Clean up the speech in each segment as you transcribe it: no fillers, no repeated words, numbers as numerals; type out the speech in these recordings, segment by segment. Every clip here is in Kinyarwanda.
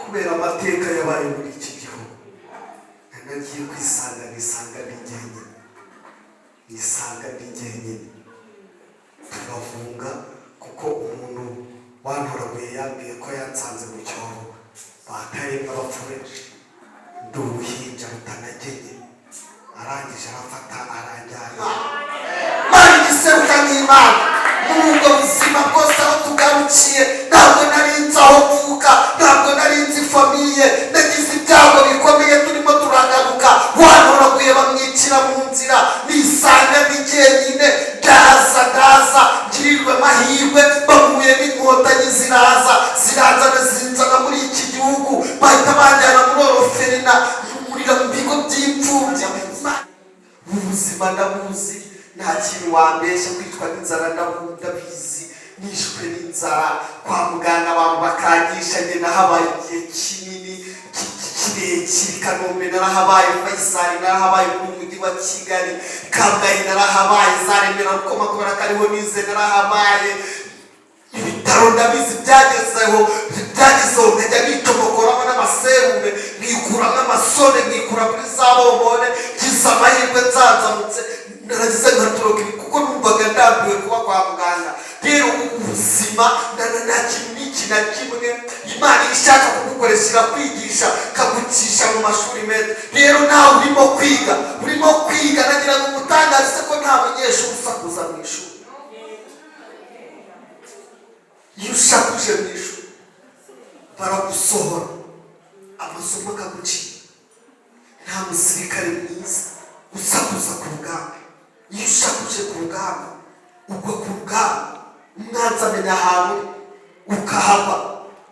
Kubera amateka yabaye muri iki gihugu, nagiye kwisanga, nisanga ndi jyenyine, nisanga ndi jyenyine. Turahunga kuko umuntu wantoraguye yambwiye ko yansanze mu cyobo batayemo abapfu benshi, ndi uruhinja rutanagenye. Arangije arafata aranjyana. Mana igiseruka nk'Imana muri ubwo buzima bwose aho tugarukiye, ntabwo nari nzi aho mvuka, ntabwo nari nzi famille. Nagize ibyago bikomeye turimo turagaruka, wantoraguye bamwicira mu nzira, nisanga ndi jyenyine. Ndaza, ndaza ngirirwe amahirwe, bahuye n'Inkotanyi, ziraza ziranzana, zinzana muri iki gihugu, bahita banjyana muri orphelinat, nkurira mu bigo by'imfubyi. Ubuzima ndabuzi, nta kintu wambeshya. Kwicwa n'inzara ndabizi, nishwe n'inzara kwa muganga, abantu bakangisha. Njye nahabaye igihe kinini kirekire. I Kanombe narahabaye, Faisal narahabaye, mu mujyi wa Kigali, Kabgayi narahabaye, za Remera Rukoma kubera ko ariho nize narahabaye. Ibitaro ndabizi. Byagezeho, byagezeho nkajya nicomokoramo n'amaserume, nkikuramo amasone, nkikura muri za bombone. Ngize amahirwe nzanzamutse, naragize nkatoroka ibi kuko numvaga ndambiwe kuba kwa muganga. Rero ubuzima nta kintu n'iki na kimwe. Imana iyo ishaka kugukoresha irakwigisha, ikagucisha mu mashuri meza. Rero nawe urimo kwiga, urimo kwiga, nagira ngo umutangaze ko nta munyeshuri usakuza mu ishuri. Iyo usakuje mu ishuri baragusohora, amasomo akagucika. Nta musirikare mwiza usakuza ku rugamba. Iyo usakuje ku rugamba ugwa ku rugamba, umwanzi amenya ahantu uri ukahava.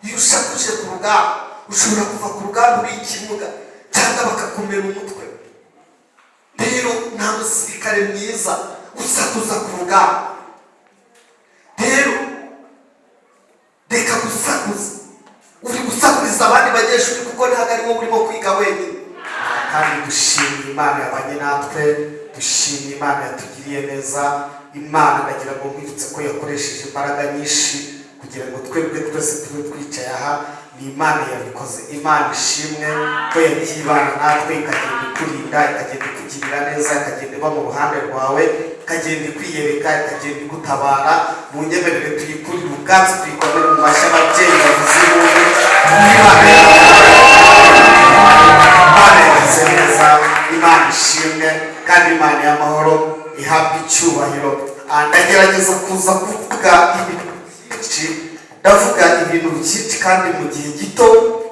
Iyo usakuje ku rugamba ushobora kuva ku rugamba uri ikimuga cyangwa bakakumena umutwe. Rero nta musirikare mwiza usakuza ku rugamba. Rero reka gusakuza. Uri gusakuriza abandi banyeshuri kuko ntabwo ari wowe urimo kwiga wenyine. Kandi dushimye Imana yabanye natwe, dushimye Imana yatugiriye neza. Imana, ndagira ngo nkwibutse ko yakoresheje imbaraga nyinshi kugira ngo twebwe twese tube twicaye aha. Ni Imana yabikoze. Imana ishimwe ko yagiye ibana natwe, ikagenda ikurinda, ikagenda ikugirira neza, ikagenda iba mu ruhande rwawe, ikagenda ikwiyereka, ikagenda igutabara. Mu nyemerere tuyikurire ubwatsi, tuyikomere mu mashyi, ababyeyi bavuze impundu. Imana Imana yagize neza. Imana ishimwe kandi Imana y'amahoro ihabwa icyubahiro. Ndagerageza kuza kuvuga ibintu byinshi, ndavuga ibintu byinshi kandi mu gihe gito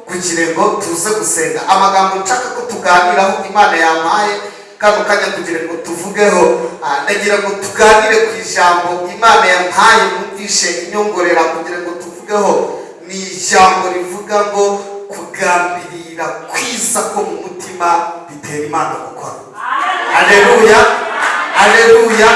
kugira ngo tuze gusenga. Amagambo nshaka ko tuganiraho, Imana yampaye kano kanya kugira ngo tuvugeho, ndagira ngo tuganire ku ijambo Imana yampaye, numvishe inyongorera kugira ngo tuvugeho. Ni ijambo rivuga ngo kugambirira kwiza ko mu mutima bitera Imana gukora. Aleluya, aleluya!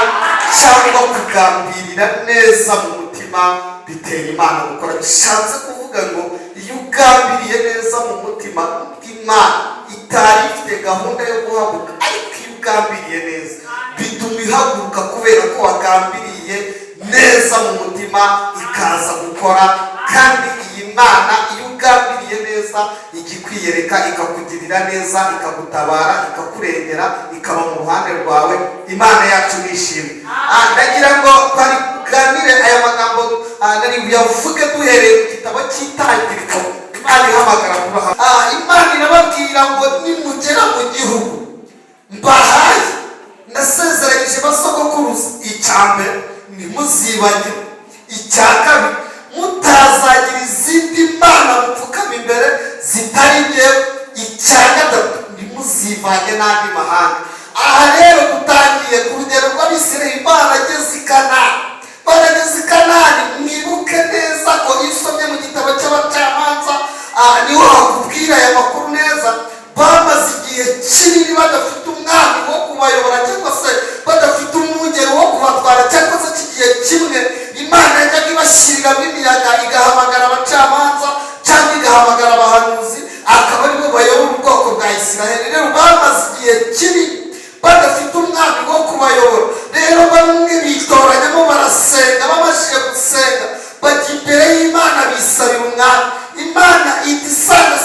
Cyangwa kugambirira neza mu mutima bitera Imana gukora. Bishatse kuvuga ngo iyo ugambiriye neza mu mutima, Imana itari ifite gahunda yo guhaguruka, ariko iyo ugambiriye neza bituma ihaguruka kubera ko wagambiriye neza mu mutima, ikaza gukora. Kandi iyi Mana, iyo ugambiriye neza, ijya ikwiyereka, ikakugirira neza, ikagutabara, ikakurengera, ikaba mu ruhande rwawe. Imana yacu nishimwe. Ndagira ngo twariganire aya magambo, nari buyavuge duhereye mu gitabo cy'Itangiriro. Imana ihamagara Aburahamu, Imana irababwira ngo nimugera mu gihugu mbahaye, nasezeranyije basogokuruza, icya mbere ntimuzibagire, icya kabiri mutazagira izindi mana mupfukama imbere zitari njyewe, icya gatatu ntimuzivange n'andi mahanga. Aha rero dutangiye ku rugero rw'Abisirayeli barageze i Kanani. Barageze i Kanani, mwibuke neza ko iyo usomye mu gitabo cy'Abacamanza, niho hakubwira aya makuru neza. Bamaze igihe kinini badafite umwami wo kubayobora cyangwa se badafite umwungeri wo kubatwara. Cyangwa se igihe kimwe Imana yajyaga ibashyiriramo imiyaga, igahamagara abacamanza cyangwa igahamagara abahanuzi, akaba aribo bayobora ubwoko bwa Isiraheli. Rero bamaze igihe kinini badafite umwami wo kubayobora. Rero bamwe bitoranyamo barasenga. Babashije gusenga bajya imbere y'Imana, bisabira umwami. Imana ihita isanga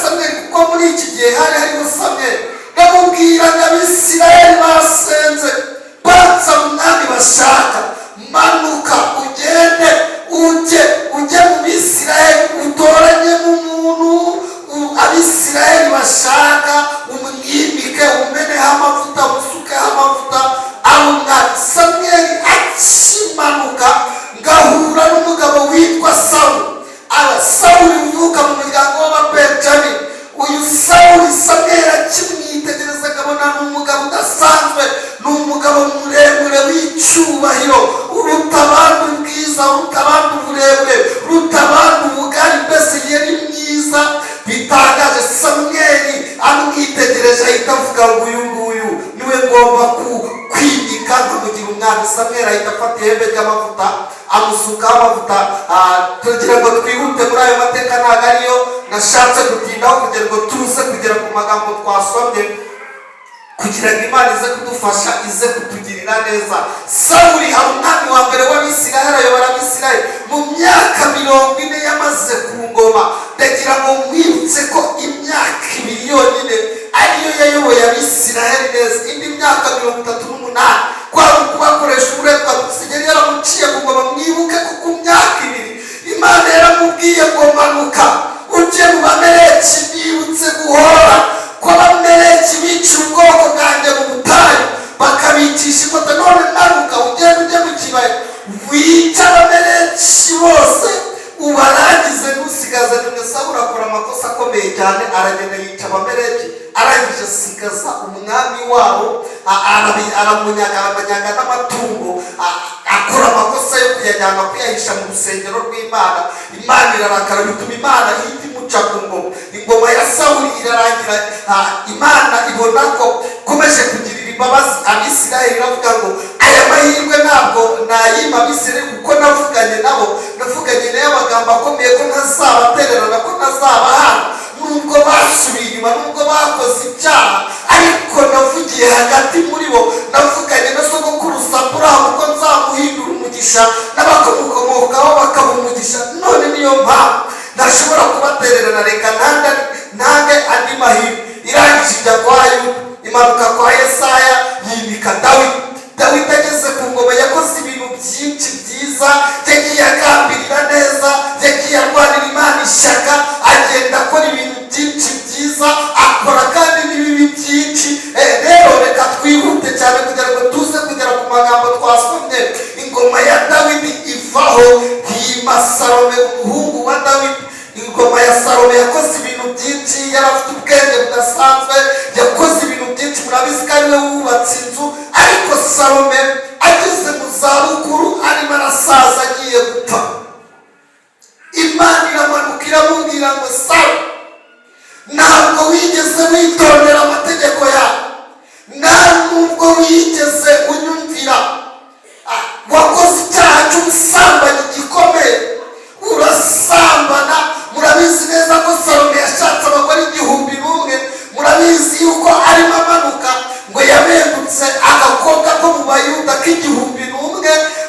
Sawuli, Samweli akimwitegereza akabona ni umugabo udasanzwe, ni umugabo muremure w'icyubahiro, uruta abandi ubwiza, uruta abandi uburebure, uruta abandi ubugari, mbese yari mwiza bitangaje. Samweli amwitegereje ahita avuga ngo uyu nguyu niwe ngomba kwimika nkamugira umwami. Samweli ahita afata ihembe ry'amavuta, amusukaho amavuta. Tugira ngo twihute muri ayo mateka, ntabwo ariyo nashatse gutindaho, kugira ngo tuze kugera ku magambo twasomye, kugira ngo Imana ize kudufasha, ize kutugirira neza. Sawuli aba umwami wa mbere w'Abisiraheli, ayobora Abisiraheli mu myaka 40 yamaze ku ngoma. Ndagira ngo mwibutse ko imyaka 2 yonyine ariyo yayoboye Abisiraheli neza, indi myaka 38 kwari ukubakoresha uburetwa. Yari yaramuciye ku ngoma. Mwibuke ko ku myaka 2 Imana yaramubwiye ngo manuka ujye mu Bameleki, bibutse guhora ko Abameleki biciye ubwoko bwanjye mu butayu, bakabicisha inkota. None manuka ugende ujye mu kibaya, wice Abameleki bose, ubarangize, ntusigaze nimwe. Sawuli akora amakosa akomeye cyane, aragenda yica Abameleki, arangije asigaza umwami wabo, aramunyaga, aramunyaga n'amatungo, akora amakosa yo kuyajyana kuyahisha mu rusengero rw'Imana. Imana irarakara, bituma Imana ihita imuca ku ngoma. Ingoma ya Sawuli irarangira. Imana ibona ko ikomeje kugirira imbabazi Abisirayeli, iravuga ngo aya mahirwe ntabwo nayima Abisirayeli, kuko navuganye nabo, navuganye nayo amagambo akomeye ko ntazabatererana, ko ntazabahana nubwo basubiye inyuma, nubwo bakoze ibyaha. Ariko navugiye hagati muri bo, navuganye na sogokuruza Aburahamu ko nzamuhindura umugisha n'abakomukomokaho bakaba umugisha. None niyo mpamvu ntashobora kubatererana, reka ntange andi mahirwe. Irangije ijya kwa Yuda, imanuka kwa Yesaya, yimika Dawidi. Dawidi ageze ku ngoma yakoze ibintu byinshi byiza, yagiye agambirira neza, yagiye arwanira Imana ishyaka, agenda akora ibintu byinshi byiza, akora kandi n'ibibi byinshi. Rero reka twihute cyane kugira ngo tuze kugera ku magambo twasomye. Ingoma ya Dawidi ivaho, hima Salome, umuhungu wa Dawidi. Ingoma ya Salome, yakoze ibintu byinshi, yari afite ubwenge budasanzwe, yakoze ibintu byinshi. Murabizi ko ari we wubatse inzu. Ariko Salome ageze mu zabukuru, arimo arasaza, agiye gupfa, Imana iramanuka iramubwira ngo Salo, ntabwo wigeze witondera amategeko yawe, nta nubwo wigeze unyumvira. Wakoze icyaha cy'ubusambanyi gikomeye, urasambana. Murabizi neza ko Salome yashatse abagore 1001. Murabizi yuko arimo amanuka ngo yabengutse agakobwa ko mu Bayuda k'1001,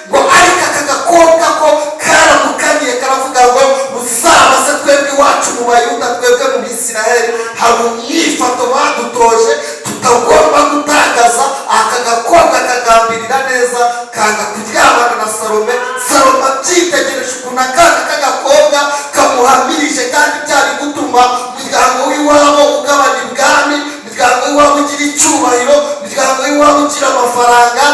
ngo ariko aka gakobwa ko karamukaniye, karavuga ngo uzabaze twebwe iwacu mu Bayuda, twebwe mu Bisiraheli hari umwifato badutoje tutagomba gutakaza. Aka gakobwa kagambirira neza, kanga kuryamana na Salome. Salome abyitegereje ukuntu akana k'agakobwa kamuhamirije, kandi byari gutuma umuryango w'iwabo ugabana ibwami, umuryango w'iwabo ugira icyubahiro, umuryango w'iwabo ugira amafaranga.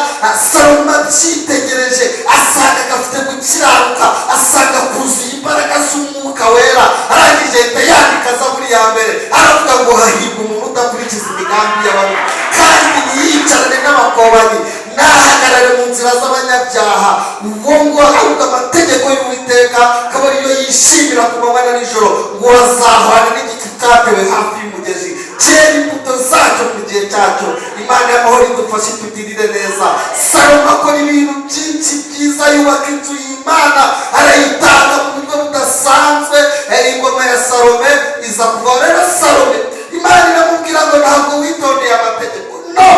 Salome abyitegereje asanga gafite gukiranuka, asanga kuzuye imbaraga z'Umwuka Wera. Arangije ahita yandika Zaburi ya mbere, aravuga ngo hahirwa umuntu udakurikiza imigambi y'ababi, kandi ntiyicarane n'abakobanyi, ntahagarare mu nzira z'abanyabyaha, uwo ngo ahubwo amategeko y'Uwiteka akaba ariyo yishimira ku manywa na nijoro, ngo azahwana n'igiti cyatewe hafi y'umugezi, cyera imbuto zacyo mu gihe cyacyo. Imana y'amahoro idufashe, itugirire neza. Salomo akora ibintu byinshi byiza, yubaka inzu y'Imana, arayitanga mu buryo budasanzwe. Ingoma ya Salome iza kuva. Rero Salome, Imana iramubwira ngo ntabwo witondeye amategeko, no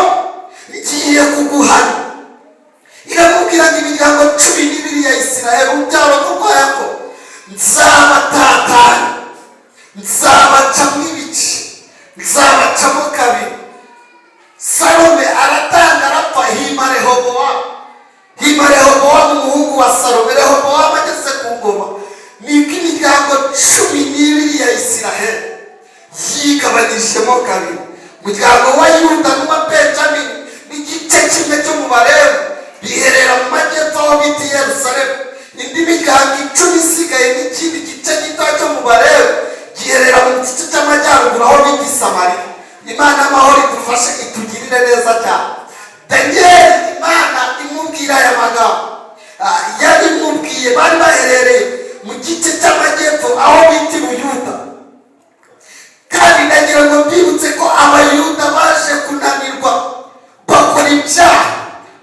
ngiye kuguhana. Iramubwira ngo imiryango 12 ya Isirayeli, urubyaro rwa Yakobo, nzabatatanya, nzabacamo ibice, nzabacamo kabiri. Salome aratanga, arapfa, hima Rehobowamu. Hima Rehobowamu, umuhungu wa Salome. Rehobowamu ageze ku ngoma, nibwo imiryango 12 ya Isiraheli yigabanyijemo kabiri: umuryango wa Yuda n'uwa Benjamini n'igice kimwe cyo mu Barebu biherera mu majyepfo aho bita i Yerusalemu. Indi miryango 10 isigaye n'ikindi gice gito cyo mu Barebu giherera mu gice cy'amajyaruguru aho bita i Samariya. Tugire neza cyane. Daniyeli, Imana imubwira aya magambo, yarimubwiye bari baherereye mu gice cy'amajyepfo aho bita i Buyuda. Kandi ndagira ngo mbibutse ko Abayuda baje kunanirwa, bakora ibyaha,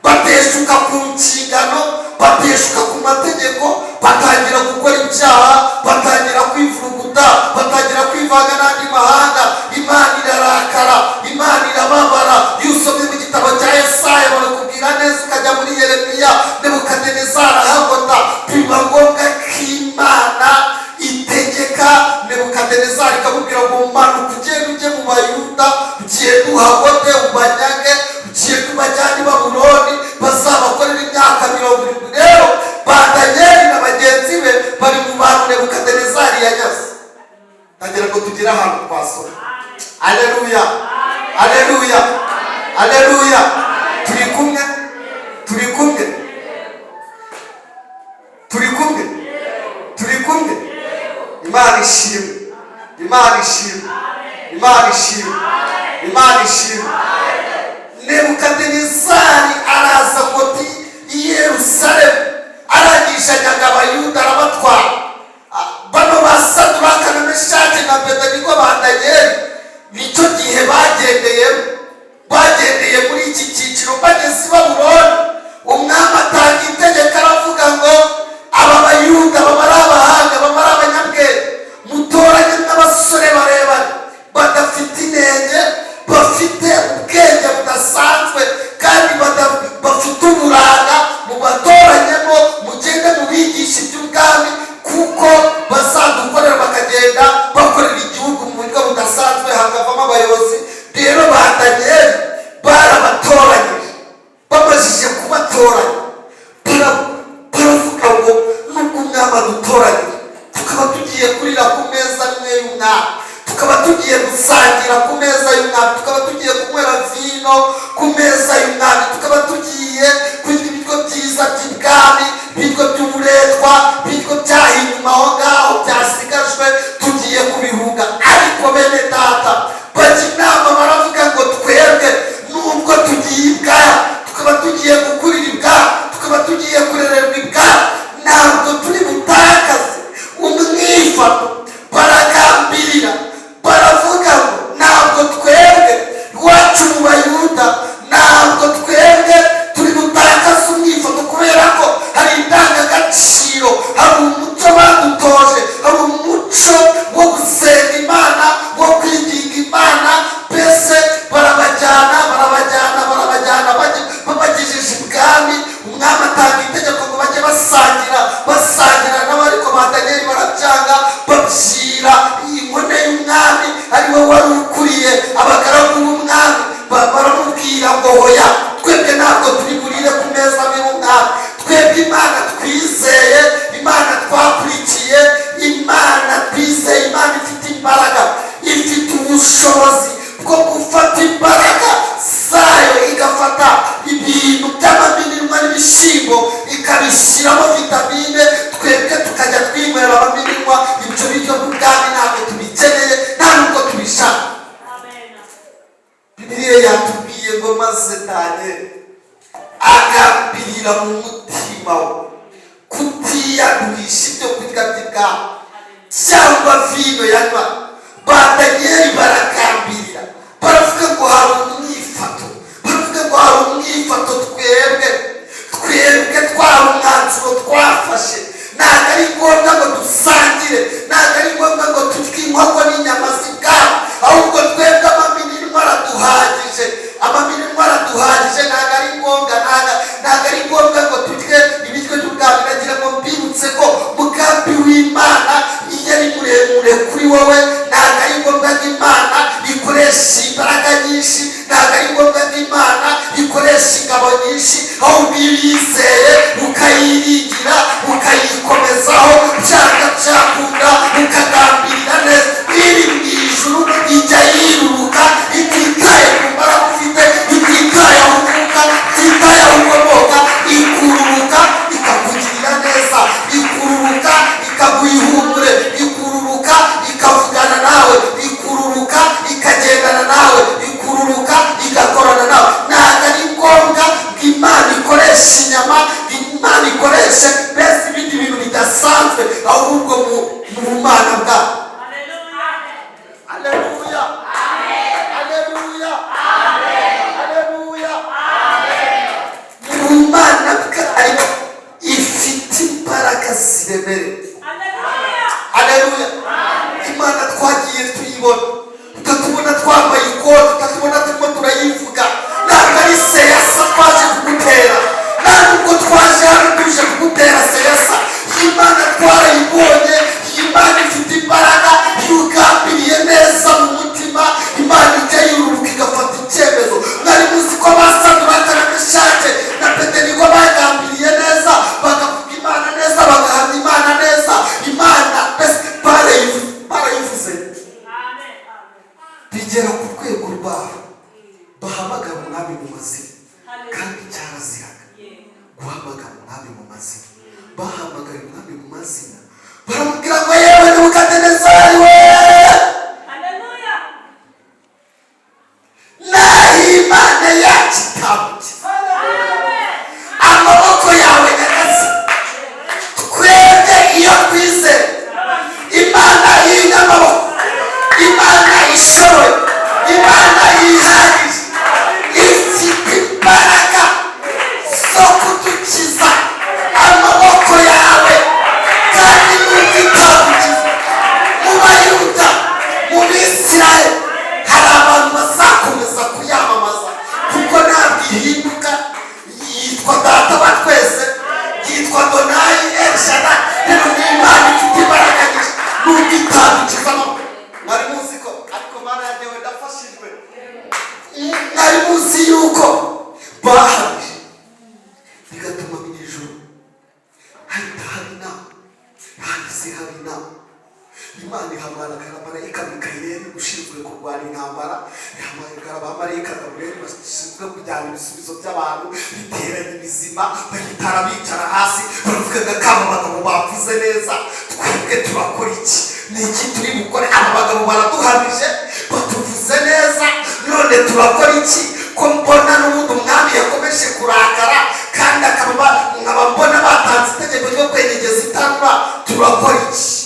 bateshuka ku nshingano, bateshuka ku mategeko, batangira gukora ibyaha, batangira kwivuruguta, batangira kwivanga n'andi mahanga. Imana irarakara, Imana irababara. Iyo usomye mu gitabo cya Yesaya barakubwira neza, ukajya muri Yeremiya, Nebukadinezari arahagota. Biba ngombwa ko Imana itegeka Nebukadinezari, ikamubwira ngo: "Manuka ugende ujye mu Bayuda, ugende uhagote, ubanyage, ugende ubajyane i Babuloni, bazabakorera imyaka 70." Rero ba Daniyeli na bagenzi be bari mu bantu Nebukadinezari yanyaze. Ndagira ngo tugere ahantu twasoma. Aleluya, aleluya, aleluya! Turi kumwe, turi kumwe, turi kumwe, turi kumwe. Imana ishimwe, Imana ishimwe, Imana ishimwe, Imana ishimwe. Nebukadinezari araza ngo ti i Yerusalemu, arangije anyaga Abayuda, arabatwara. Bano ba Saduraka na Meshaki na Abedenego ba Daniyeli, nicyo gihe bagendeyemo, bagendeye muri iki cyiciro. Bageze i Babuloni, umwami atanga itegeko, aravuga ngo: "Aba Bayuda baba ari abahanga, baba ari abanyabwenge, mutoranye n'abasore barebare badafite inenge, bafite ubwenge budasanzwe kandi bafite uburanga, mubatoranyemo, mugende mubigisha iby'ubwami, kuko bazadukorera, bakagenda bakorera igihugu mu buryo budasanzwe, hakavamo abayobozi." Rero ba Daniyeli barabatoranyije. Bamajije kubatoranya, baravuga ngo: "Nubwo umwami adutoranyije, tukaba tugiye kurira ku meza amwe y'umwami, tukaba tugiye gusangira ku meza y'umwami, tukaba tugiye kunywera vino ku meza y'umwami, tukaba tugiye kurya ibiryo byiza by'ibwami, ibiryo by'uburetwa, ibiryo byaha inyuma aho ngaho byasigajwe, tugiye kubihunga." Ariko bene data bajya inama, baravuga ngo: "Twebwe nubwo tugiye ibwami, tukaba tugiye gukurira ibwami, tukaba tugiye kurererwa ibwami, ntabwo turi butakaze umwifato." Baragambirira, baravuga ngo: "Ntabwo twebwe iwacu mu Bayuda, ntabwo twebwe turi butakaze umwifato, kubera ko hari indangagaciro, hari umuco badutoje, hari umuco wo gusenga Imana, wo kwinginga Imana." Mbese barabajyana, barabajyana, barabajyana, babagejeje ibwami, umwami atanga itegeko ngo bajye basangira, basangira nabo. Ariko ba Daniyeli barabyanga, babyira inkone y'umwami, ari we wari ukuriye abagaragu b'umwami. Baramubwira ngo: "Hoya, twebwe ntabwo turi burire ku meza amwe y'umwami. Twebwe Imana twizeye, Imana twakurikiye, Imana twizeye, Imana ifite imbaraga, ifite ubushobozi bwo gufata imbaraga zayo, igafata ibintu by'amaminwa n'ibishyimbo, ikabishyiramo vitamine, twebwe tukajya twinywera amaminwa. Ibyo biryo by'ubwami ntabwo tubikeneye, nta nubwo tubishaka." Bibiliya yatubwiye ngo: "Maze Daniyeli agambirira mu mutima we kutiyandurisha ibyo kurya by'ibwami cyangwa vino yanywa." Ba Daniyeli baragambirira, baravuga ngo hari umwifato, baravuga ngo hari umwifato. Twebwe twari umwanzuro twafashe, ntabwo ari ngombwa ngo dusangire, ntabwo ari ngombwa ngo turye inkoko n'inyama z'ibwami, ahubwo twebwe amaminwa araduhagije, amaminwa araduhagije. Ntabwo ari ngombwa, ntabwo ari ngombwa ngo turye ibiryo by'ubwami." Nagira ngo mbibutse ko mugambi w'Imana iyo ari muremure kuri wowe, ntabwo ari ngombwa ngo Imana ikoresha imbaraga nyinshi, ntabwo ari ngombwa ngo Imana ikoresha ingabo nyinshi, ahubwo iyo uyizeye, ukayiringira, ukayikomezaho, byanga byakunda, ukagambirira neza, iri mu ijuru ijya yiruruka, ititaye ku mbaraga ufite, ititaye aho uvuka, ititaye aho ukomoka, ikururuka ikakugirira neza, ikururuka ikaguha ihumure, ikururuka ikavugana nawe, ikururuka ikagendana nawe, ikururuka igakorana nawe. Haleluya, haleluya, haleluya! Ubumana bwayo ifite imbaraga ziremereye. Haleluya! Imana twagiye tuyibona, tukatubona twambaye ikote, tukatubona turimo turayivuga. Ntabwo ari seyasa twaje kugutera, nta nubwo twaje hano tuje kugutera seyasa. Imana twarayibonye. Imana ifite imbaraga. Iyo ugambiriye neza mu mutima, Imana ijya yururuka igafata icyemezo. Mwari muzi ko ba Saduraka na Meshake na Abedenego bagambiriye neza, bakavuga Imana neza, bagahamya Imana neza? Imana mbese barayivuze bigera ku rwego rwabo bahamagara umwami mu mazina, kandi cyaraziraga guhamagara umwami mu mazina. Bahamagaye umwami mu mazina, baramubwira ngo: "Yewe Nebukadinezari we, naho Imana yacu itamukiza amaboko yawe, nyagazi, twebwe iyo twizeye Imana y'inyamaboko, Imana ishoboye, Imana yihagije, ifite imbaraga zo kudukiza amaboko yawe, kandi nubwo itadukiza, mu Bayuda, mu Bisirayeli hari abantu bazakomeza kuyamamaza, kuko ntabwo ihinduka. Yitwa Data wa twese, yitwa Adonayi El Shaddai. Rero ni Imana ifite imbaraga nyinshi nubwo itadukiza amaboko." Mwari muzi ko, ariko Mana yanjye, ndafashijwe. Mwari muzi yuko bahamije bigatuma mu ijoro hahita haba inama, hahise haba inama. Imana ihamagara marayika Mikayeli ushinzwe kurwana intambara, ihamagara abamarayika Gaburiyeli bashinzwe kujyana ibisubizo by'abantu. Biteranya ibizima, bahitara bicara hasi, baravuga ngo: "Kaba abagabo bavuze neza, twebwe turakora iki? Ni iki turi bukore? Aba bagabo baraduhamije, batuvuze neza, none turakora iki, ko mbona n'ubundi umwami yakomeje kurakara, kandi akaba nkaba mbona batanze itegeko ryo kwenyegeza itanura? Turakora iki?"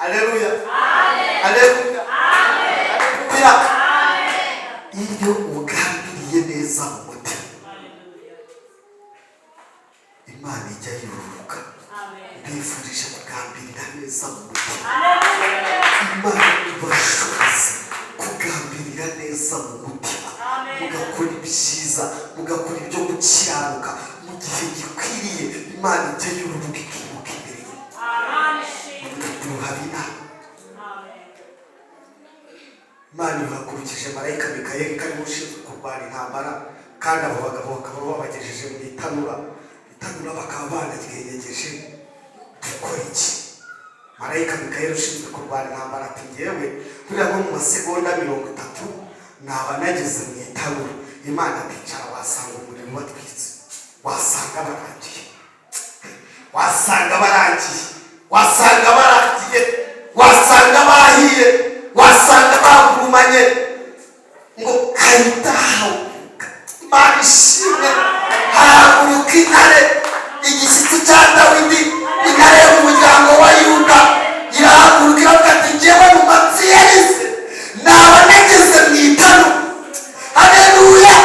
Aleluya, aleluya, aleluya! Iyo ugambiriye neza mu mutima, Imana ijya yururuka. Mbifurije kugambirira neza mu mutima. Imana ibashoboze kugambirira neza mu mutima, mugakora ibyiza, mugakora ibyo gukiranuka mu gihe gikwiriye. Imana ijya yururuka, ikibuka imbere haba inama. Imana ibahagurukije marayika Mikayeli, kariho ushinzwe kurwana intambara, kandi abo bagabo bakaba babagejeje mu itanura, itanura bakaba banaryenyegeje. Dukora iki? Marayika Mikayeli ushinzwe kurwana intambara ati: "Ngewe buriya nko mu masegonda 30 naba nageze mu itanura." Imana aticara, wasanga umuriro watwitse, wasanga barangiye, wasanga barangiye, wasanga barangiye, wasanga bahiye, wasanga bagurumanye. Ngo hahita hahaguruka, Imana ishimwe, hahaguruka intare, igishyitsi cya Dawidi, intare yo mu muryango wa Yuda. Irahaguruka, iravuga ati: "Njyewe mu matsi yarize naba nageze mu itanu." Haleluya!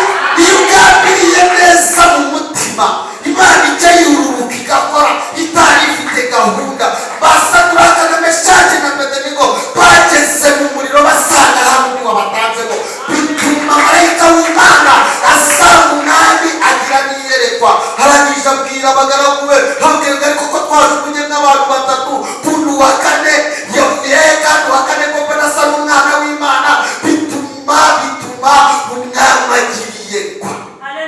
Iyo ugambiriye neza mu mutima, Imana ijya yururuka igakora itari ifite gahunda. Ba Saduraka na Meshaki na Abedenego bageze mu muriro, basanga hari undi wabatanzemo, bituma marayika w'Imana asanga umwami, agira n'iyerekwa. Arangije abwira abagaragu be, abwira: "Ariko ko twajugunye n'abantu batatu, kundi uwa kane yavuye, kandi uwa kane ko mbona asa n'umwana w'Imana?" Bituma umwami agira iyerekwa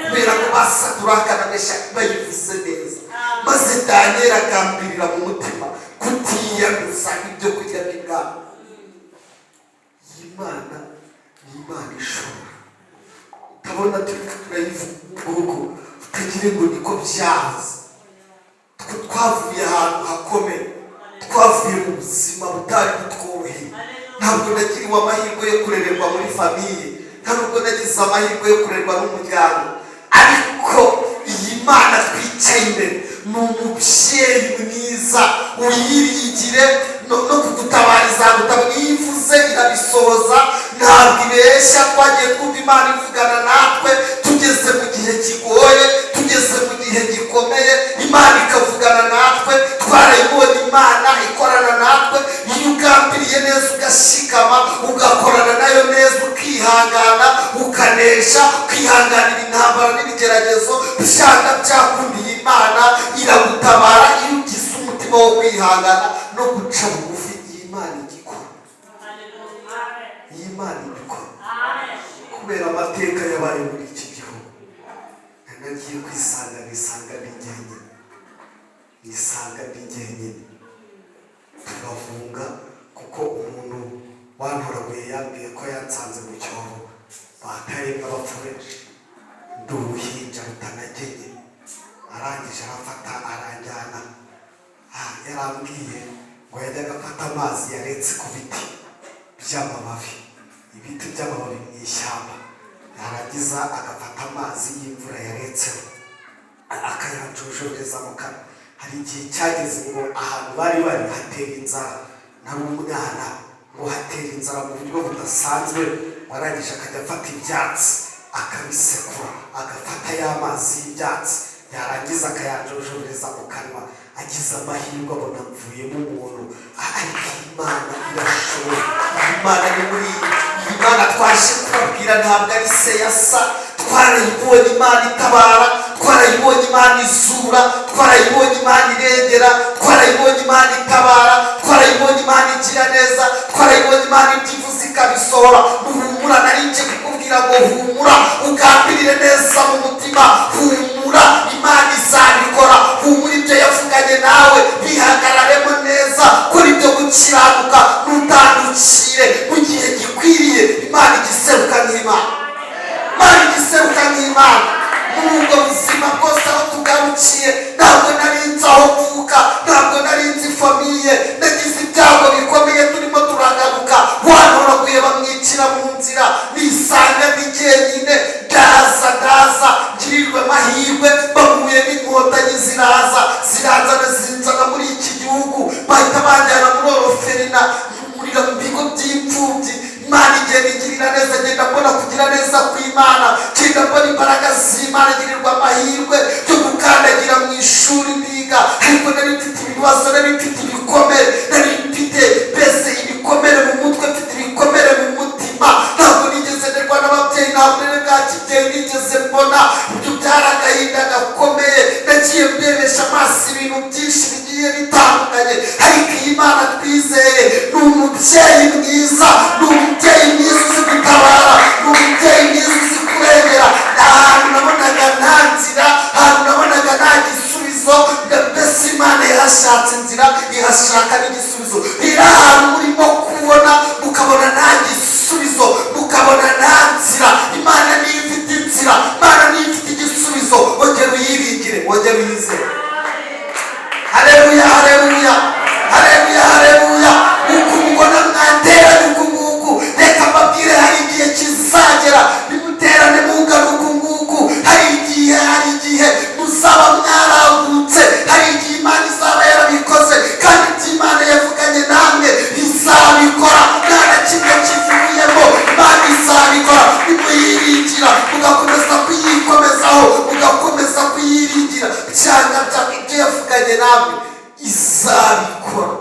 kubera ko ba Saduraka na Meshaki bayivuze neza. Maze Daniyeli agambirira mu mutima kutiyanduza ibyo kurya by'ibwami. Iyi Mana ni Imana ishobora. Utabona turi turayivuga nguko, utagire ngo niko byahoze. Twe twavuye ahantu hakomeye, twavuye mu buzima butari butworoheye. Ntabwo nagiriwe amahirwe yo kurererwa muri famille, nta nubwo nagize amahirwe yo kurerwa n'umuryango, ariko iyi Mana twicaye imbere ni umubyeyi mwiza. Uyiringire no kugutabariza. Ntabwo ibeshya. Twagiye twumva Imana ivugana natwe tugeze mu gihe kigoye, tugeze mu gihe gikomeye, Imana ikavugana natwe. Twarayibonye Imana ikorana natwe. Iyo ugambiriye neza, ugashikama, ugakorana nayo neza, ukihangana, ukanesha, ukihanganira intambara n'ibigeragezo, byanga byakundiye Imana iragutabara. Iyo ugize umutima wo kwihangana no guca bugufi, iyi Imana igikora, iyi Imana ibikora. Kubera amateka yabaye muri iki gihugu, nagiye kwisanga, nisanga ndi jyenyine, nisanga ndi jyenyine. Turahunga kuko umuntu wantoraguye yambwiye ko yansanze mu cyobo batayemo abapfu benshi, ndi uruhinja rutanagenye. Arangije arafata aranjyana. Yarambwiye ngo yajyaga afata amazi yaretse ku biti by'amababi, ibiti by'amababi mu ishyamba, yarangiza agafata amazi y'imvura yaretseho akayanjojobereza mu kanwa. Hari igihe cyageze ngo ahantu bari bari hatera inzara, nari umwana, ngo hatera inzara mu buryo budasanzwe. Warangije akajya afata ibyatsi akabisekura, agafata ya mazi y'ibyatsi, yarangiza akayanjojobereza mu kanwa. Agize amahirwe abona mvuyemo umuntu. Ariko Imana irashoboye. Imana ni muri iyi Mana twaje kubabwira, ntabwo ari se yasa. Twarayibonye Imana itabara, twarayibonye Imana izura, twarayibonye Imana irengera, twarayibonye Imana itabara, twarayibonye Imana igira neza, twarayibonye Imana ibyo ivuze ikabisohora. Humura, nari nje kukubwira ngo humura, ugambirire neza mu mutima. Humura, Imana izabikora. Humura, ibyo yavuganye nawe bihagararemo neza kuri ibyo gukiranuka, ntutandukire. Mu gihe gikwiriye Imana igiseruka nk'Imana, Imana igiseruka nk'Imana. Muri ubwo buzima bwose aho tugarukiye, ntabwo nari nzi aho mvuka, ntabwo nari nzi famille. Nagize ibyago bikomeye turimo turagaruka, wantoraguye bamwicira mu nzira, nisanga ndi jyenyine. Ndaza, ndaza ngirirwe amahirwe, bahuye n'Inkotanyi, ziraza ziranzana, zinzana muri iki gihugu, bahita banjyana muri orphelinat, nkurira mu bigo by'imfubyi. Imana igenda igirira neza, ngenda mbona kugira neza kw'Imana, ngenda mbona imbaraga z'Imana, ngirirwa amahirwe yo gukandagira mu ishuri ndiga. Ariko nari mfite ibibazo, nari mfite ibikomere, nari mfite mbese ibikomere mu mutwe, mfite ibikomere mu mutima. Ntabwo nigeze nderwa n'ababyeyi, nta burere bwa kibyeyi nigeze mbona. Ibyo byari agahinda gakomeye. Nagiye mbebesha amaso ibintu byinshi bigiye bitandukanye, ariko iyi Mana twizeye ni umubyeyi mwiza, ni umubyeyi mwiza uzi gutabara, ni umubyeyi mwiza uzi kurengera. Ahantu nabonaga nta nzira, ahantu nabonaga nta gisubizo, mbese Imana yahashatse inzira, ihashaka n'igisubizo. Rero ahantu murimo kubona, mukabona nta gisubizo, mukabona nta nzira, Imana niyo ifite inzira, Imana niyo ifite igisubizo. Ongera uyiringire, ongera uyizere. Haleluya, haleluya, haleluya, haleluya! Uku mubona mwateranye uku nguku, reka mbabwire, hari igihe kizagera nimuterane mungana uku nguku. Hari igihe, hari igihe muzaba mwaragutse, hari igihe Imana izaba yarabikoze, kandi ibyo Imana yavuganye namwe izabikora, nta na kimwe kivuyemo. Imana izabikora nimuyiringira, mugakomeza kuyikomezaho, mugakomeza kuyiringira. Byanga bya ibyo yavuganye namwe izabikora,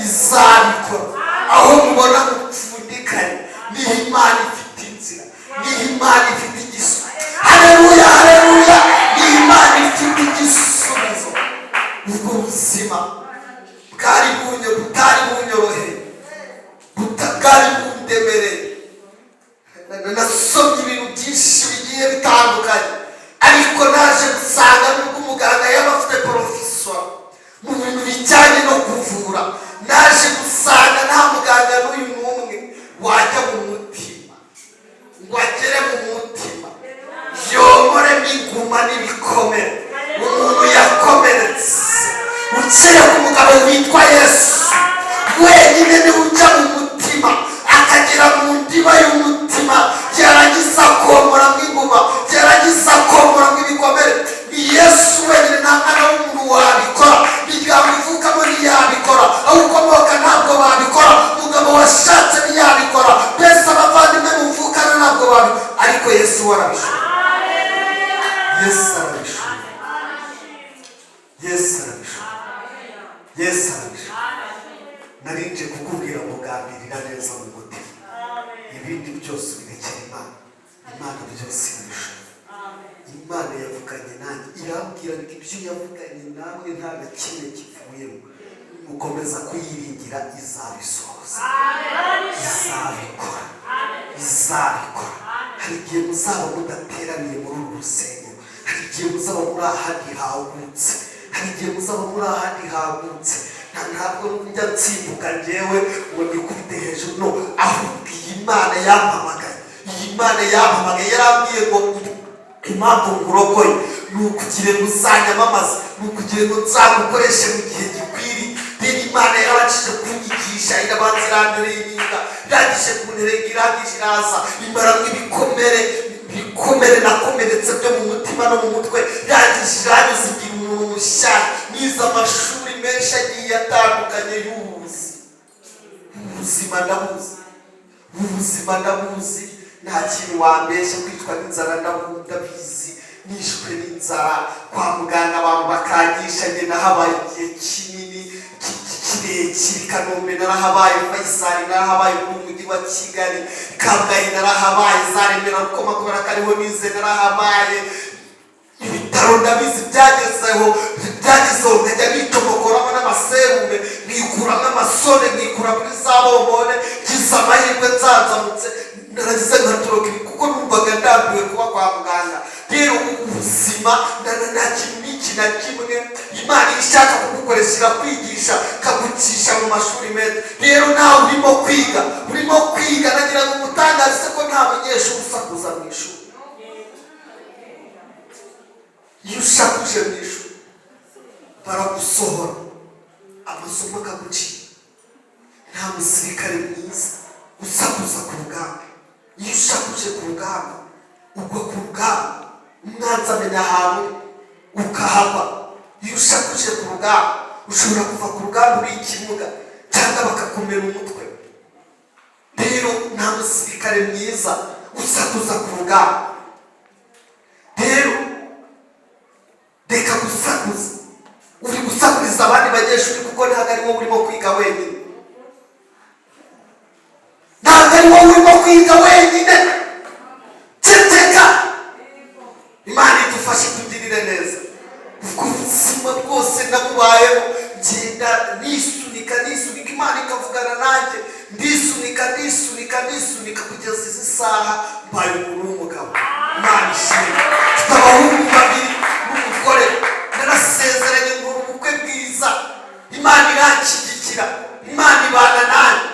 izabikora. Aho mubona mupfundikanye, niho Imana ifite inzira, niho Imana ifite igisubizo. Haleluya, haleluya! Niho Imana ifite igisubizo. Ubwo buzima bwari bunyo butari bunyoroheye, bwari bundemereye. Nasomye ibintu byinshi bigiye bitandukanye, ariko naje gusanga nubwo umuganga yaba afite professeur mu bintu bijyanye no kuvura, naje gusanga nta muganga n'uyu n'umwe wajya mu mutima ngo agere mu mutima yomoremo inguma n'ibikomere umuntu yakomeretse. Ukere ku mugabo witwa Yesu wenyine niwe ujya mu mutima, akagera mu ndiba y'umutima, yarangiza akomoramo inguma, yarangiza akomoramo ibikomere. Ni Yesu wenyine, nta mwarimu. ngo gambirira neza mu mutima, ibindi byose ubirekera Imana. Imana byose irabishobora. Imana yavuganye nanjye, irambwira ngo ibyo yavuganye namwe nta na kimwe kivuyemo, mukomeza kuyiringira, izabisohoza, izabikora, izabikora. Hari igihe muzaba mudateraniye muri uru rusengero, hari igihe muzaba muri ahandi hagutse, hari igihe muzaba muri ahandi hagutse. Ntabwo njya nsimbuka njyewe ngo nikubite hejuru, no. Ahubwo iyi Mana yampamagaye, iyi Mana yampamagaye, yarambwiye ngo impamvu nkurokoye ni ukugira ngo uzanyamamaze, ni ukugira ngo nzagukoreshe mu gihe gikwiriye. Rero Imana yarabashije kunyigisha, irabanza irantereninga, irangije kunterenga, irangije iraza imaramo ibikomere, ibikomere nakomeretse byo mu mutima no mu mutwe. Irangije iranyuze, igira umuntu mushya. Nize amashuri menshi agiye atandukanye y'ubuzi. Ubuzima ndabuzi, ubuzima ndabuzi, nta kintu wambeshya. Kwicwa n'inzara ndabizi, nishwe n'inzara kwa muganga, abantu bakangisha. Njye nahabaye igihe kinini, kirekire. I Kanombe narahabaye, Faisal narahabaye, mu mujyi wa Kigali, Kabgayi narahabaye, za Remera Rukoma kubera ko ariho nize narahabaye. Ibitaro ndabizi. Byagezeho, byagezeho nkajya nicomokoramo n'amaserume, nkikuramo amasone, nkikura muri za bombone. Ngize amahirwe nzanzamutse, naragize nkatoroka ibi kuko numvaga ndambiwe kuba kwa muganga. Rero ubuzima nta kintu n'iki na kimwe. Imana iyo ishaka kugukoresha irakwigisha, ikagucisha mu mashuri meza. Rero nawe urimo kwiga, urimo kwiga, nagira ngo umutangaze ko nta munyeshuri usakuza mu ishuri. Iyo usakuje mu ishuri baragusohora, amasomo akagucika. Nta musirikare mwiza usakuza ku rugamba. Iyo usakuje ku rugamba ugwa ku rugamba, umwanzi amenya ahantu ukahava. Iyo usakuje ku rugamba ushobora kuva ku rugamba uri ikimuga cyangwa bakakumena umutwe. Rero nta musirikare mwiza usakuza ku rugamba. Rero reka gusakuza. Uri gusakuriza abandi banyeshuri kuko ntabwo ari wowe urimo kwiga wenyine, ntabwo ari wowe urimo kwiga wenyine. Ceceka. Imana idufashe, itugirire neza. Ubwo buzima bwose nabubayeho, ngenda nisunika, nisunika, Imana ikavugana nanjye, ndisunika, ndisunika, ndisunika kugeza izi saha mbaye umuntu w'umugabo. Imana ishimwe. Mfite abahungu babiri n'umugore. Narasezeranye ngo ubukwe bwiza, Imana iranshyigikira, Imana ibana nanjye.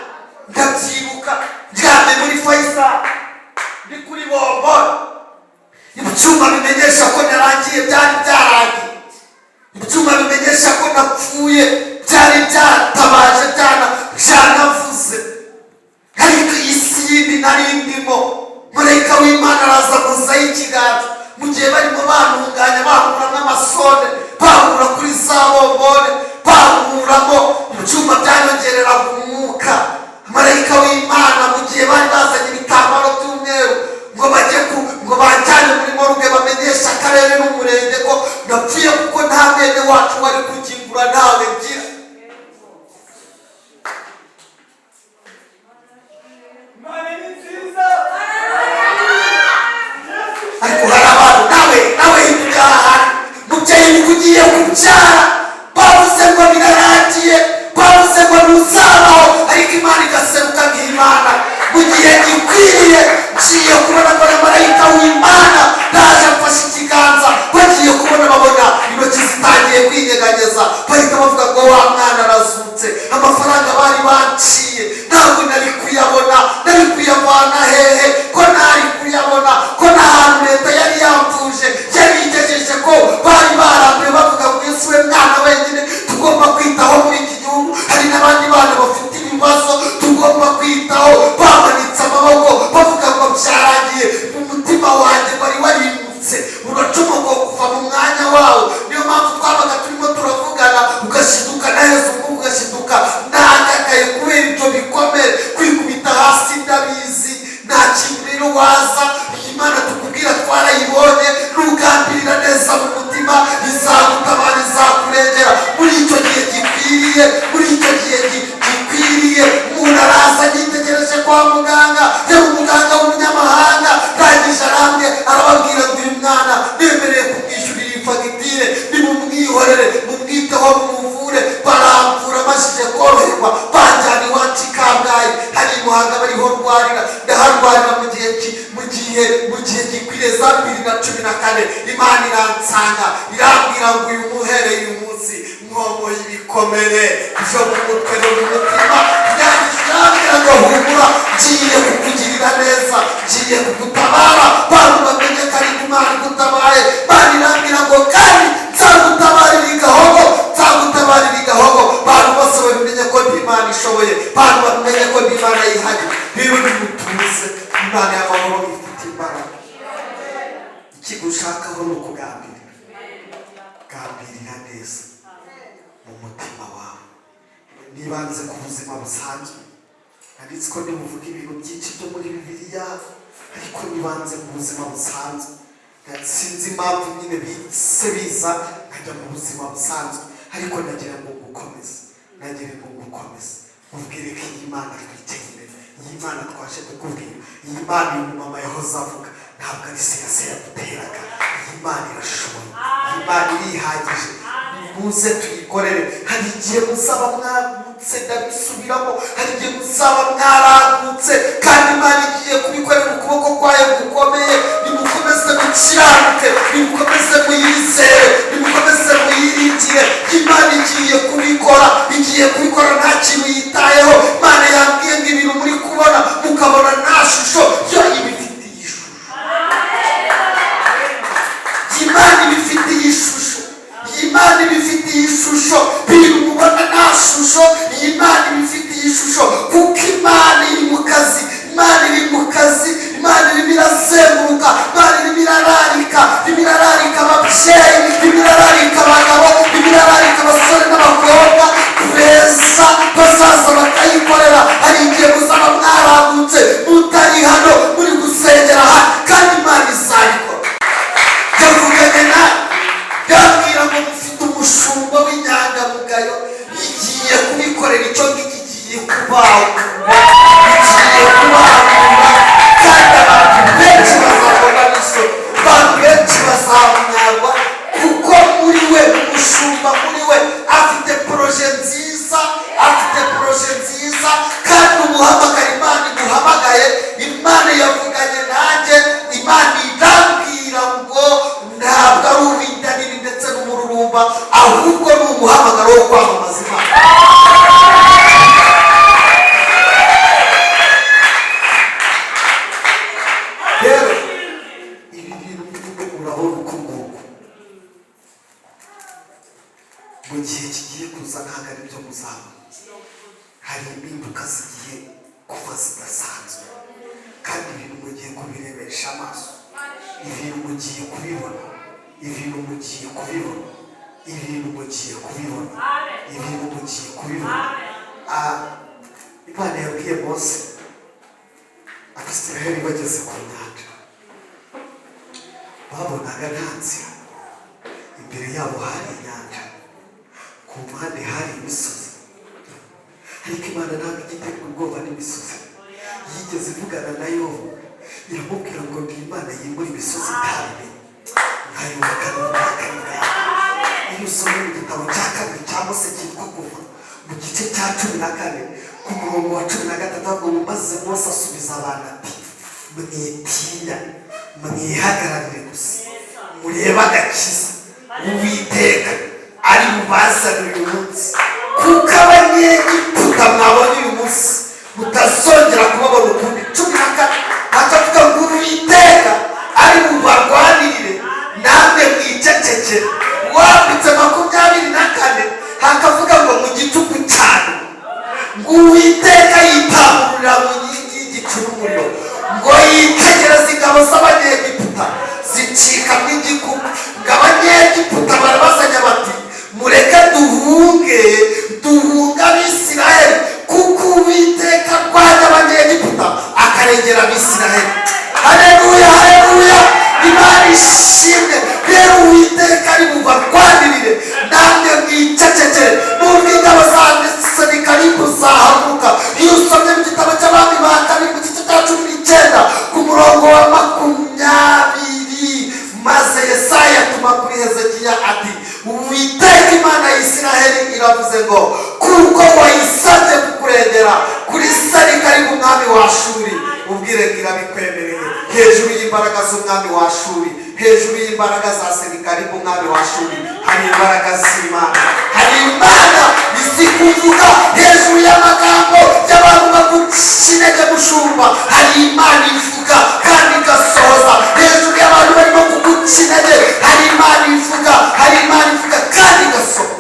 Ndabyibuka ndyamye muri Faisal, ndi kuri bombone, ibyuma bimenyesha ko narangiye byari byarangiye, ibyuma bimenyesha ko napfuye byari byatabaje, byanavuze. Ariko isi yindi nari ndimo, marayika w'Imana araza akozaho ikiganza mu gihe barimo bantunganya, bakuramo amasone, bakura kuri za bombone, bakuramo ibyuma byanyongereraga umwuka. Marayika w'Imana, mu gihe bari bazanye ibitambaro by'umweru ngo bajye ku ngo bajyane muri morgue, bamenyeshe akarere n'umurenge ko napfuye, kuko nta mwene wacu wari kugingura, ntawe ngira. Imana ni nziza. Ariko hari abantu, nawe hirya ahantu, mubyeyi, niko ugiye kubyara, bavuze ngo birarangiye, bavuze ngo ntuzabaho, ariko Imana igaseruka nk'Imana mu gihe gikwiriye. Ngiye kubona mbona marayika w'Imana ndaje amfashe ikiganza. Bagiye kubona babona intoki zitangiye kwinyeganyeza, bahita bavuga ngo wa mwana arazutse. Amafaranga bari banciye ntabwo nari kuyabona. Nari kuyavana hehe ko ntari kuyabona, ko nta hantu leta yari yamvuje yari igejeje, ko bari barambiwe bavuga ngo Yesu we mwana wenyine tugomba kwitaho muri iki gihugu, hari n'abandi bana bafite ibibazo tugomba kwitaho. Bamanitse amaboko bavuga ngo byarangiye. Umutima wanjye wari warimutse, uracomoka kuva mu mwanya wawo. Niyo mpamvu twabaga turimo turavugana ugashiduka naheza umwuka, ugashiduka nagagaye kubera ibyo. kwa muganga. Yari umuganga w'umunyamahanga. Ndangije arambwe, arababwira ngo: "Uyu mwana nemereye kumwishyurira iyi fagitire, nimumwihorere, mumwiteho, mumuvure." Baramvura, amajije koroherwa banjyana iwacu i Kabgayi, hari i Muhanga, bariho ndwarira. Ndaharwarira mu gihe gikwiriye, za 2014. Imana iransanga, irambwira ngo: "Uyu muhereye uyu munsi nkomoye ibikomere byo mu mutwe no mu mutima." Ndangije irambwira ngo: "Humura, ngiye kukugirira neza, ngiye kugutabara, bantu bamenye ko ari Imana igutabaye." Imana irambwira ngo: "Kandi nzagutabarira i Gahogo, nzagutabarira i Gahogo, bantu bose babimenye ko ndi Imana ishoboye, bantu babimenye ko ndi Imana yihariye." Rero nimutuze, Imana y'amahoro ifite imbaraga. Ikigushakaho ni ukugambirira. Gambirira neza mu mutima wawe. Nibanze ku buzima busanzwe. Nanditse ko nibuvuga ibintu byinshi byo muri Bibiliya, ariko nibanze ku buzima busanzwe. Sinzi impamvu nyine bise biza nkajya mu buzima busanzwe, ariko nagira ngo ngukomeze, nagira ngo ngukomeze, ubwire ko iyi Mana twicaye imbere, iyi Mana twaje kukubwira, iyi Mana uyu mumama yahoze avuga, ntabwo ari siyasi yaduteraga. Iyi Mana irashoboye, iyi Mana irihagije. Muze tuyikorere. Hari igihe muzaba mwagutse, ndabisubiramo, hari igihe muzaba mwaragutse, kandi Imana igiye kubikorera ukuboko kwayo gukomeye. Nimukomeze mukiranuke, nimukomeze muyizere, nimukomeze muyiringire. Imana igiye kubikora, igiye kubikora, nta kintu yitayeho. Imana yambwiye ngo ibintu muri kubona mukabona nta shusho, yo ibifitiye ishusho. Imana ibifitiye ishusho, Imana ibifitiye ishusho. Ibintu mubona nta shusho, iyi Imana ibifitiye ishusho, kuko Imana iri mu kazi. Imana iri mu kazi, Imana irimo irazenguruka, Imana irimo irararika, irimo irararika ababyeyi, irimo irararika abagabo, irimo irararika abasore n'abakobwa beza bazaza bakayikorera. Hari igihe muzaba mwaragutse, mutari hano, muri gusengera aha, kandi Imana izabikora. Yavuganye nawe, yambwira ngo mufite umushumba w'inyangamugayo, igiye kubikorera. Icyo ngicyo igiye kubagura, igiye kubagura, kandi abantu benshi bazabona n'isoni, abantu benshi bazamwarwa, kuko muri we, umushumba muri we afite projet nziza, afite projet nziza. Kandi umuhamagara Imana iguhamagaye, Imana yavuganye nanjye, Imana irambwira ngo ntabwo ari uw'inda nini ndetse n'umururumba, ahubwo ni umuhamagaro wo kwamamaza Imana. Rero ibi bintu mvuga, urabona uko nguko mu gihe kigiye kuza ntabwo ari byo muzaba. Hari impinduka zigiye kuba zidasanzwe, kandi ibintu mugiye kubirebesha amaso, ibintu mugiye kubibona, ibintu mugiye kubibona, ibintu mugiye kubibona, ibintu mugiye kubibona. Ah, Imana yabwiye Mose, Abisiraheli bageze ku nyanja, babonaga nta nzira. Imbere yabo hari inyanja, ku mpande hari imisozi, ariko Imana ntabwo ijya iterwa ubwoba n'imisozi. Yigeze ivugana na Yobu, iramubwira ngo: "Ndi Imana yimura imisozi itabimenye, nkayubaka n'uburakari bwawe." Iyo usomye mu gitabo cya kabiri cya Mose cyitwa Kuva, mu gice cya 14, ku murongo wa 13, avuga ngo: "Maze Mose asubiza abantu ati: 'Mwitinya, mwihagararire gusa, murebe agakiza Uwiteka ari bubazanire uyu munsi, kuko Abanyegiputa mwabonye uyu munsi mutazongera kubabona ukundi.'" 14 akavuga ngo: "Uwiteka ari bubarwanirire, namwe mwicecekere." Wambitse 24, hakavuga ngo: "Mu gicuku cyane, ngo Uwiteka yitamururira mu nkingi y'igicu n'umuriro, ngo yitegereze ingabo z'Abanyegiputa zicikamo igikuba, ngo Abanyegiputa barabazanya bati: 'Mureke duhunge, duhunge Abisirayeli, kuko Uwiteka Irabikwemereye hejuru y'imbaraga z'umwami wa Ashuri, hejuru y'imbaraga za Senikaribu umwami wa Ashuri, hari imbaraga z'Imana. Hari Imana izi kuvuga hejuru y'amagambo y'abantu baguca intege. Mushumba, hari Imana ivuga kandi igasohoza hejuru y'abantu barimo kuguca intege. Hari Imana ivuga, hari Imana ivuga kandi igasohoza.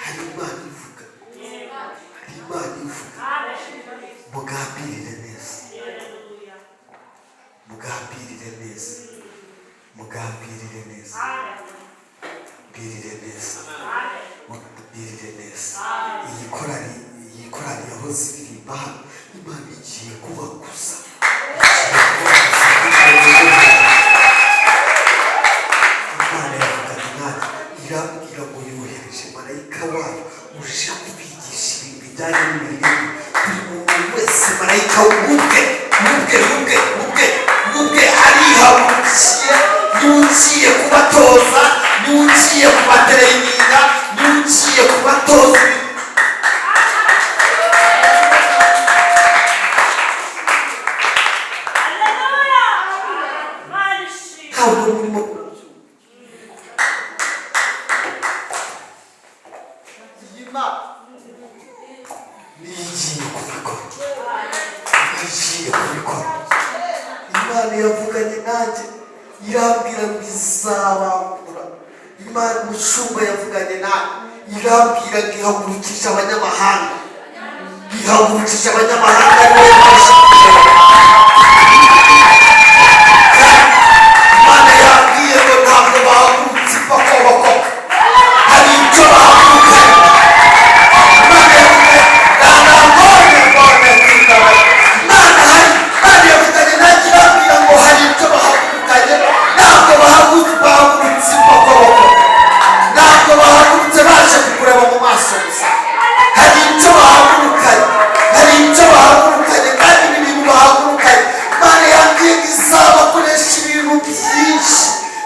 Hari Imana ivuga, hari Imana ivuga. Mugambirire neza, mugambirire neza, mugambirire neza, mbirire neza, mugambirire neza. Iyi korari, iyi korari yahoze iririmba hano, Imana igiye kubakuza, igiye kubakuza. Imana yavuganye nanjye, irambwira ngo yohereje marayika wayo uje kubigisha ibintu bijyanye n'imiririmbire. Buri muntu wese, marayika ubwe, ubwe, ubwe, ubwe, ubwe arihagurukiye. Niwe ugiye kubatoza, niwe ugiye kubatraininga, niwe ugiye kubatoza ibintu. Haleluya! Imana ishimwe. Ntabwo murimo iyi Mana niyo igiye kubikora, niyo igiye kubikora. Imana yavuganye nanjye, irambwira ngo izabangura. Imana, umushumba, yavuganye nanjye, irambwira ngo ihagurukishe abanyamahanga, ihagurukishe abanyamahanga. Niwe yabashyize. Imana yambwiye ngo ntabwo bahagurutse ipakoboko, hari icyo bahagurukanye. Imana yavuze ntabwo mbone kwitaba Imana. Hari Imana yavuganye nanjye, irambwira ngo hari icyo bahagurukanye. Ntabwo bahagurutse ipakoboko, ntabwo bahagurutse baje kukureba mu maso gusa. Hari icyo bahagurukanye, hari icyo bahagurukanye. Kandi ibi bintu bahagurukanye, Imana yambwiye ngo izabakoresha ibintu byinshi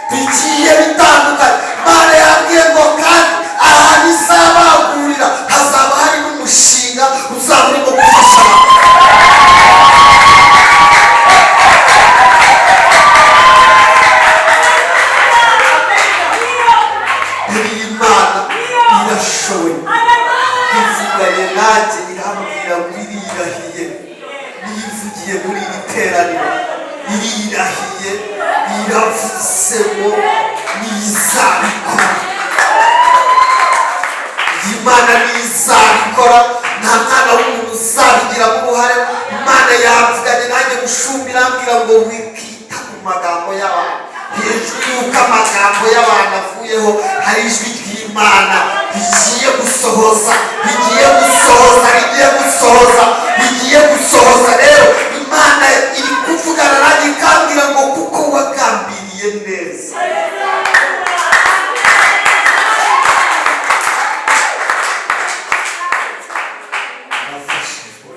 bigiye bitandukanye. Imana yambwiye ngo kandi ahantu izabagurira hazaba hari n'umushinga uzaba urimo gufasha abantu. Iyi Mana irashoboye. Ivuganye nanjye, irambwira ngo irirahiye. Niyivugiye muri iri teraniro, irirahiye, iravuze ngo nizabikora. Iyi Mana nizabikora, nta mwana w'umuntu uzabigiramo uruhare. Imana yavuganye nanjye, mushumba, irambwira ngo wikita ku magambo y'abantu. Hejuru y'uko amagambo y'abantu avuyeho, hari ijwi ry'Imana rigiye gusohoza, rigiye gusohoza, rigiye gusohoza, rigiye gusohoza. Rero Imana iri kuvugana nanjye, ikambwira ngo kuko wagambiriye neza. Nafashijwe.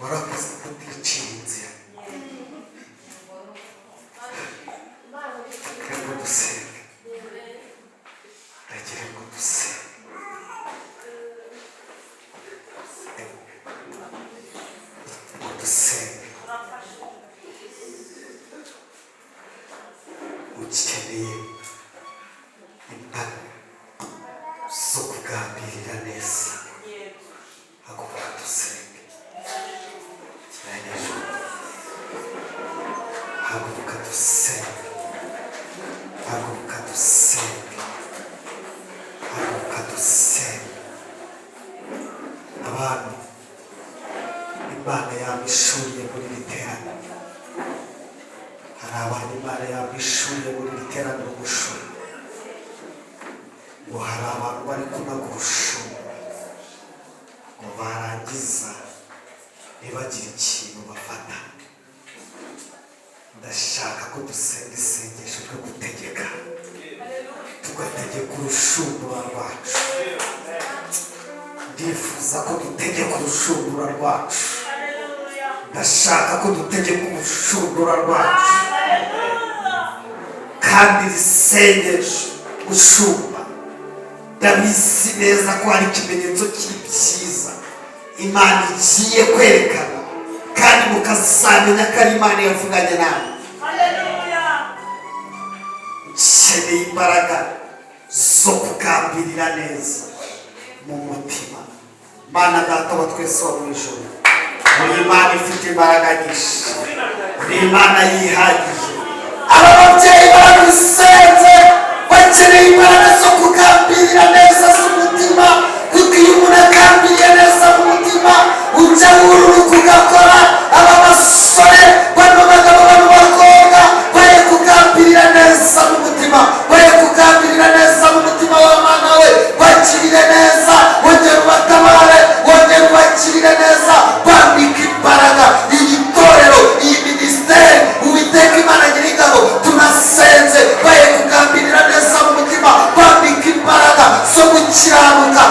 Warakoze kuticira inzira. Reka ngo dusenge, ndagira ngo dusenge, ngo dusenge. Ukeneye imbaraga zo kugambirira neza, haguruka dusenge. Shyira hejuru, haguruka dusenge, haguruka dusenge, haguruka dusenge. Abantu Imana yabishuriye muri iri teraniro, hari abantu Imana yabishuriye muri iri teraniro gushura, ngo hari abantu bari kunaga urushundura, ngo barangiza ntibagire ikintu bafata. Ndashaka ko dusenga isengesho ryo gutegeka, tugategeka urushundura rwacu. Ndifuza ko dutegeka urushundura rwacu. Ndashaka ko dutegeka urushundura rwacu, kandi iri sengesho gushumba, ndabizi neza ko hari ikimenyetso cy'ibyiza Imana igiye kwerekana, kandi mukazamenya ko ari Imana yavuganye nawe. Nkeneye imbaraga zo kugambirira neza mu mutima. Mana Data wa twese wo mu ijuru, uri Imana ifite imbaraga nyinshi, uri Imana yihagije. Aba babyeyi barabisenze, bakeneye imbaraga zo kugambirira neza z'umutima, kuko iyo umuntu agambiriye neza mu mutima, ujya wururuka ugakora. Aba basore, bano bagabo, bano bakobwa bari kugambirira neza mu mutima, bari kugambirira neza mu mutima w'Imana we. Bakirire neza, wongera ubatabare, wongera ubakirire neza, bambika imbaraga iyi torero, iyi minisiteri. Uwiteka Imana Nyiringabo, tunasenze, baye kugambirira neza mu mutima, bambika imbaraga zo gukiranuka.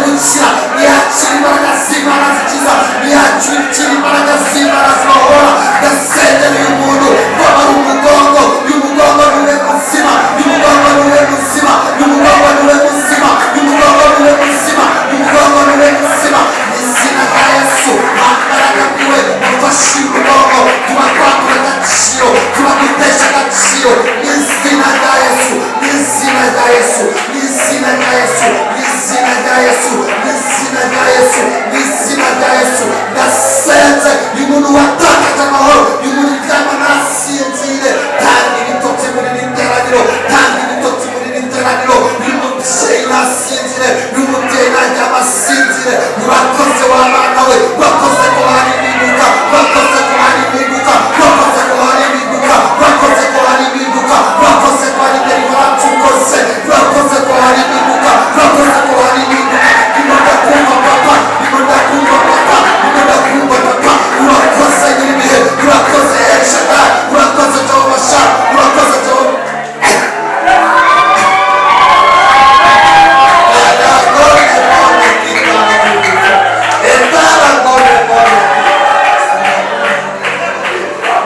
gukira, niyakira imbaraga z'Imana zikiza, niyakira imbaraga z'Imana zibohora. Ndasengera uyu muntu waba ari umugongo, uyu mugongo niwe muzima, uyu mugongo niwe muzima, uyu mugongo niwe muzima, uyu mugongo niwe muzima, uyu mugongo niwe muzima. Mu izina rya Yesu, mbaraga niwe wafashe uyu mugongo, turakwambura agaciro, turagutesha agaciro. Mu izina rya Yesu, mu izina rya Yesu, mu izina rya Yesu, mu izina rya Yesu, mu izina rya Yesu, mu izina rya Yesu. Ndasenze uyu muntu watakaje amahoro, uyu muntu uryama ntasinzire, tanga ibitotsi muri iri teraniro, tanga ibitotsi muri iri teraniro. Uyu mubyeyi ntasinzire, uyu mubyeyi ntaryama asinzire. Urakoze wa mwana we, urakoze ko hari impinduka, urakoze ko hari impinduka, urakoze ko hari impinduka, urakoze ko hari impinduka, urakoze ko hari deliverance ukoze, urakoze ko hari impinduka, urakoze ko hari impinduka. Ndimo ndakumva papa, ndimo ndakumva papa, ndimo ndakumva papa. Urakoze nyiribihe, urakoze El Shaddai, urakoze Jehova Shammah, urakoze Jehova.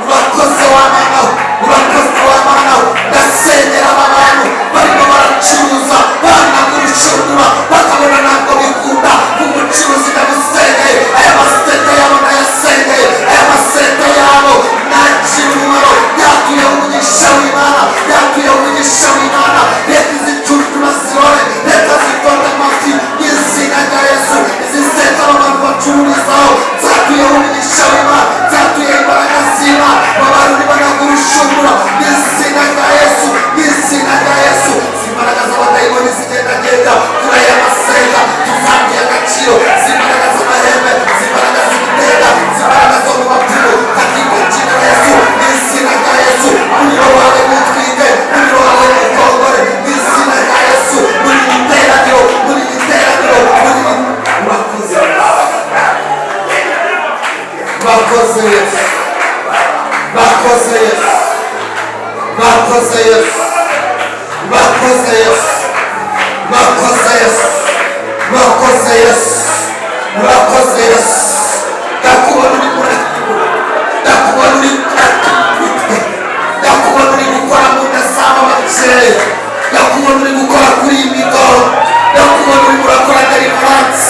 Urakoze wa mwana we, urakoze wa mwana we. Ndasengera aba bantu barimo baracuruza, banagurushundura bakabona ntabwo bikunda. Umucuruzi ndamusengeye, aya masete yabo ndayasengeye, aya masete yabo ntakira umumaro. Yatuye umugisha w'Imana, yatuye umugisha w'Imana. Reka izi ncundura zirore, reka zifate amafi mu izina rya Yesu. Izi sete aba bantu bacururizaho zatuyeho umugisha w'Imana, zatuye imbaraga z'Imana. Babaruri banagurushundura mu izina rya Yesu, mu izina rya Yesu. Izi imbaraga z'abadayimoni zigendagenda kuri aya masenga tuzambiye agaciro. Izi imbaraga z'amahembe, izi imbaraga z'ibitega, izi imbaraga zo mu bapfumu, katika jina la Yesu, mu izina rya Yesu. Umuriro wawe mutwike, umuriro wawe mukongore mu izina rya Yesu. Muri iri teraniro, muri iri teraniro, muri iri. Urakoze, urakoze Yesu, urakoze Yesu, urakoze Yesu, urakoze Yesu, urakoze Yesu, urakoze Yesu, urakoze Yesu. Ndakubona uri murakura, ndakubona uri, ndakubona uri gukora mu nda z'aba babyeyi, ndakubona uri gukora kuri iyi migongo, ndakubona uri murakora deliverance,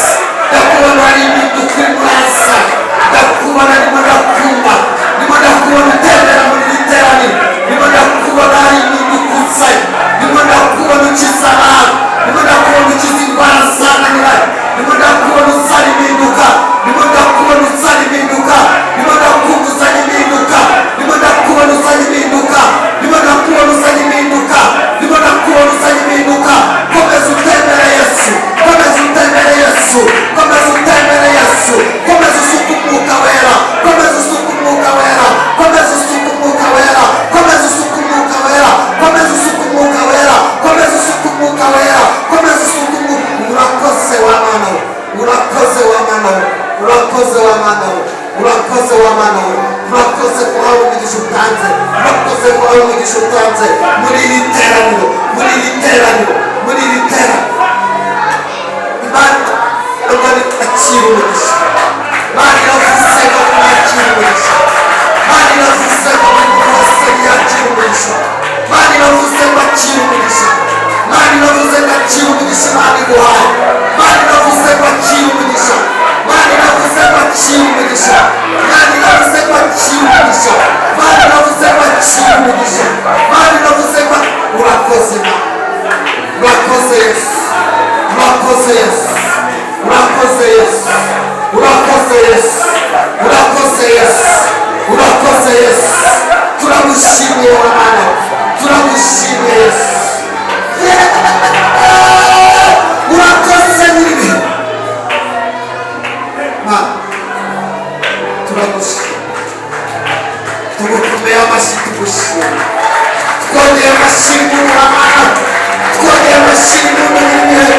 ndakubona hari impinduka uri muraza, ndakubona ndimo ndakumva, ndimo ndakubona utembera muri iri teraniro, ndimo ndakubona hari impinduka uzanye, ndimo ndakubona ukiza abantu, ndimo ndakubona ukiza indwara zananiranye, ndimo ndakubona uzana impinduka, ndimo ndakubona uzana impinduka, ndimo ndakubona uzana impinduka, ndimo ndakubona uzana impinduka, ndimo ndakubona uzana impinduka, ndimo ndakubona uzana impinduka. Komeza utembere Yesu, komeza utembere Yesu, komeza utembere Yesu, komeza usuke umwuka wera, komeza usuke umwuka wera, komeza usuke umwuka wera, komeza usuke umwuka wera, komeza usuke umwuka wera, komeza usuke umwuka wera, komeza usuke umwuka. Urakoze wa mwana we, urakoze wa mwana we, urakoze wa mwana we, urakoze wa mwana we, urakoze ko hari umugisha utanze, urakoze ko hari umugisha utanze muri iri teraniro, muri iri teraniro, muri iri teraniro. Imana akira umugisha, Imana iravuze ngo mwakire umugisha, Imana iravuze ngo buri muntu wese yakire umugisha, Imana iravuze ngo akire umugisha, Imana iravuze ngo akire umugisha. Imana iguhaye, Imana iravuze ngo akire umugisha, Imana iravuze ngo akire umugisha, Imana iravuze ngo akire umugisha, Imana iravuze ngo akire umugisha, Imana iravuze ngo. Urakoze Imana, urakoze Yesu, urakoze Yesu, urakoze Yesu, urakoze Yesu, urakoze Yesu, urakoze Yesu. Turagushimiye wa Mana, turagushimiye Yesu. Yeah! Urakoze nyiribihe Mana, turagushimiye, tugukomeye amashyi, tugushimiye, twongeye amashyi mu Mana, twongeye amashyi mu nyiribihe.